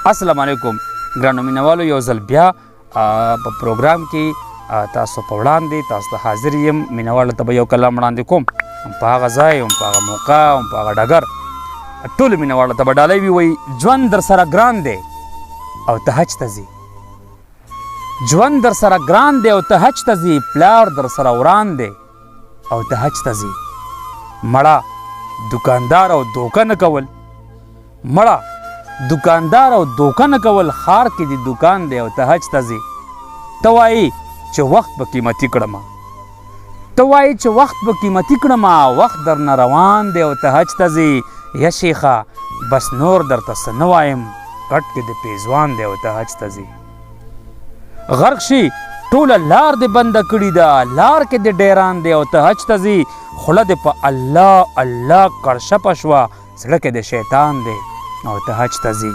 السلام علیکم ګرانو مینوالو، یو ځل بیا په پروګرام کې تاسو په وړاندې تاسو ته حاضر یم. مینوالو ته به یو کلام وړاندې کوم، هم په هغه ځای، هم په هغه موقع، هم په هغه ډګر. ټولو مینوالو ته به ډالۍ وي. وایي ژوند در سره ګران دی او ته حج ته ځې، ژوند در سره ګران دی او ته حج ته ځې، پلار در سره وران دی او ته حج ته ځې. مړه دکاندار او دوکه نه کول، مړه دکاندار او دوکه نه کول، ښار کې دې دکان دی او ته حج ته ځې. ته وایې چې وخت به قیمتي کړم، ته وایې چې وخت به قیمتي کړم، وخت درنه روان دی او ته حج ته ځې. یا شیخه بس نور درته څه نه وایم، کټ کې د پیزوان دی او ته حج ته ځې. غرق شي ټوله لار دې بنده کړې ده، لار کې دې ډیران دی او ته حج ته ځې. خوله دې په الله الله کړشپه شوه، زړه کې د شیطان دی او ته حج ته ځې.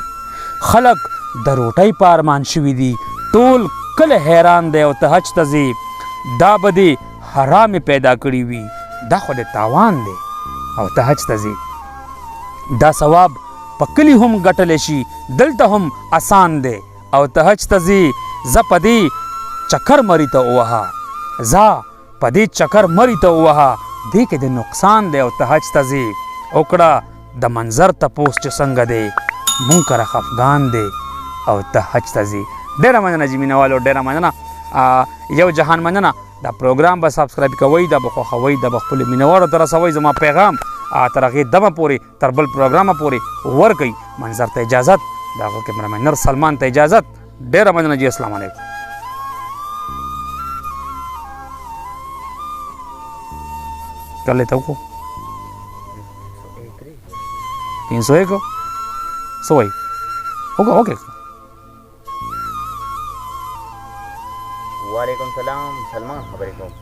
خلک د روټۍ په ارمان شوي دي، ټول کله حیران دی او ته حج ته ځې. دا به دې حرامې پیدا کړي وي، دا خو د تاوان دی او ته حج ته ځې. دا ثواب په کلي هم ګټلی شي، دلته هم اسان دی او ته حج ته ځې. زه په دې چکر مري ته ووهه، ځه په دې چکر مري ته ووهه، دې کې د نقصان دی او ته حج ته ځې. وکړه د منظر تپوس چې څنګه دی، مونږ کره خفګان دی او ته حج ته ځې. ډېره مننه جي مینوالو، ډېره مننه، یو جهان مننه. دا پروګرام به سبسکرایب کوئ، دا به خوښوئ، دا به خپلو مینوالو ته رسوئ. زما پیغام تر هغې دمه پورې، تر بل پروګرامه پورې ورکئ. منظر ته اجازت، د هغه کیمرامین نر سلمان ته اجازت. ډېره مننه جي، السلام علیکم. کله ته وکړو 301 څه وایي؟ وکړه وکړه. وعلیکم سلام، سلمان خبرې کوم.